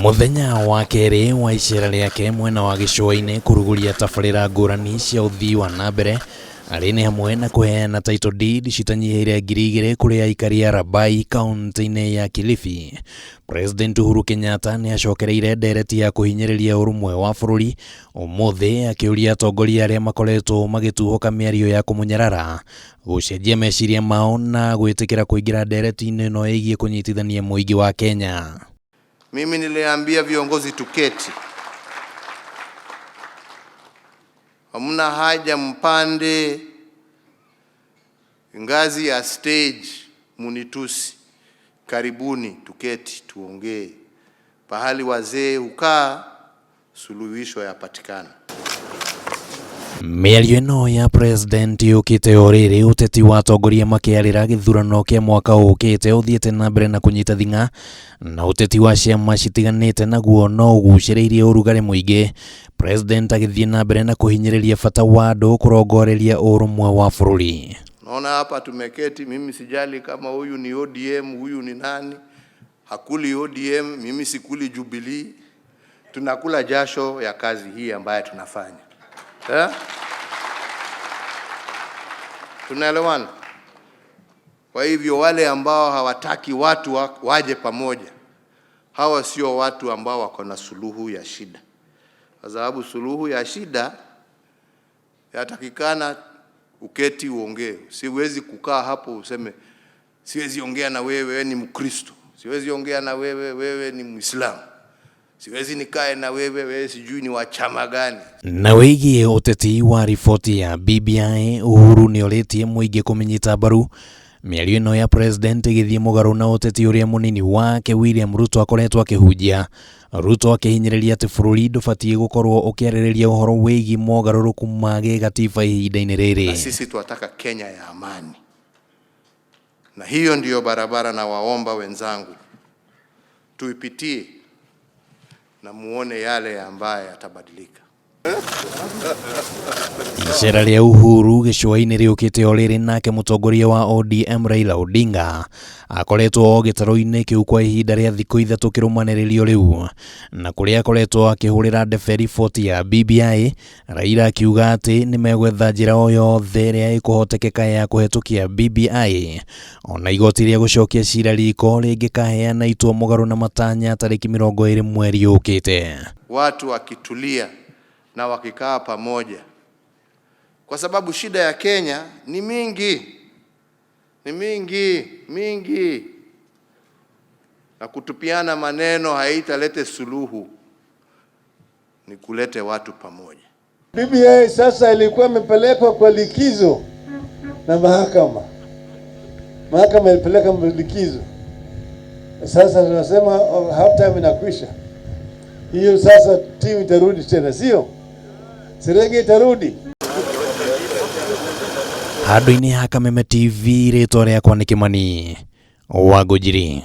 Mũthenya wa kerĩ wa icera rĩake mwena wa gĩcũa-inĩ kũrugũria tabarĩra ngũrani cia ũthii wa na mbere arĩ nĩ hamwe na kũheana title deed citanyihĩire 2000 kũrĩ aikari a Rabai kaunti-inĩ ya Kilifi. President Uhuru Kenyatta nĩ acokereire ndereti ya kũhinyĩrĩria ũrũmwe wa bũrũri ũmũthĩ akĩũria atongoria arĩa makoretwo magĩtuhũka mĩario ya kũmũnyarara gũcenjia meciria mao na gwĩtĩkĩra kũingĩra ndereti-inĩ ĩno ĩgiĩ kũnyitithania mũingĩ wa Kenya. Mimi niliambia viongozi tuketi, hamna haja mpande ngazi ya stage munitusi. Karibuni tuketi tuongee, pahali wazee hukaa, suluhisho yapatikana. Mĩario ĩno ya president yũkĩte o rĩrĩ ũteti wa atongoria makĩarĩra gĩthurano kĩa mwaka ũkĩte ũthiĩte na mbere na kũnyita thing'a na ũteti wa ciama citiganĩte naguo no ũgucĩrĩirie ũrugarĩ mũingĩ. President agĩthiĩ na mbere na kũhinyĩrĩria bata wa andũ kũrongoreria ũrũmwe wa bũrũri. Naona hapa tumeketi, mimi sijali kama huyu ni ODM, huyu ni nani, hakuli ODM, mimi sikuli Jubilee. Tunakula jasho ya kazi hii ambayo tunafanya eh? Tunaelewana? Kwa hivyo wale ambao hawataki watu waje pamoja, hawa sio watu ambao wako na suluhu ya shida, kwa sababu suluhu ya shida yatakikana uketi uongee. Siwezi kukaa hapo useme siwezi ongea na wewe, wewe ni Mkristo, siwezi ongea na wewe, wewe ni Muislamu, siwezi nikae na wewe, wewe sijui ni wa chama gani. Na wĩgiĩ ũteti wa riboti ya BBI Uhuru nĩorĩtie mũingĩ kũmĩnyita mbaru. Mĩario ĩno ya president ĩgĩthiĩ mũgarũ na ũteti ũrĩa mũnini wake William Ruto akoretwo akĩhunjia. Ruto akĩhinyĩrĩria atĩ bũrũri ndũbatiĩ gũkorwo ũkĩarĩrĩria ũhoro wĩgiĩ mogarũrũku ma gĩgatiba ihinda-inĩ rĩrĩ. Na sisi tunataka Kenya ya amani, na hiyo ndiyo barabara, na waomba wenzangu tuipitie na muone yale ambayo yatabadilika. Icera rĩa Uhuru gĩcũa-inĩ rĩũkĩte o rĩrĩ nake mũtongoria wa ODM Raila Odinga akoretwo o gĩtarũ-inĩ kĩu kwa ihinda rĩa thikũ ithatũ kĩrũmanĩrĩrio rĩu, na kũrĩa akoretwo akĩhũrĩra ndebe riboti ya BBI, Raila akiuga atĩ nĩmegwetha njĩra o yothe ĩrĩa ĩkũhotekeka ya kũhetũkia BBI ona igoti rĩa gũcokia cira riko rĩngĩkaheana itua mũgarũ na matanya tarĩki 20 mweri ũkĩte. Watu wakitulia na wakikaa pamoja, kwa sababu shida ya Kenya ni mingi, ni mingi mingi, na kutupiana maneno haitalete suluhu, ni kulete watu pamoja. BBI sasa ilikuwa imepelekwa kwa likizo na mahakama, mahakama ilipeleka likizo. Sasa tunasema half time inakwisha, hiyo sasa timu itarudi tena, sio Serenge itarudi. Handũ-inĩ ha Kameme TV, rĩtwa rĩakwa nĩ Kĩmani wa Ngũnjiri.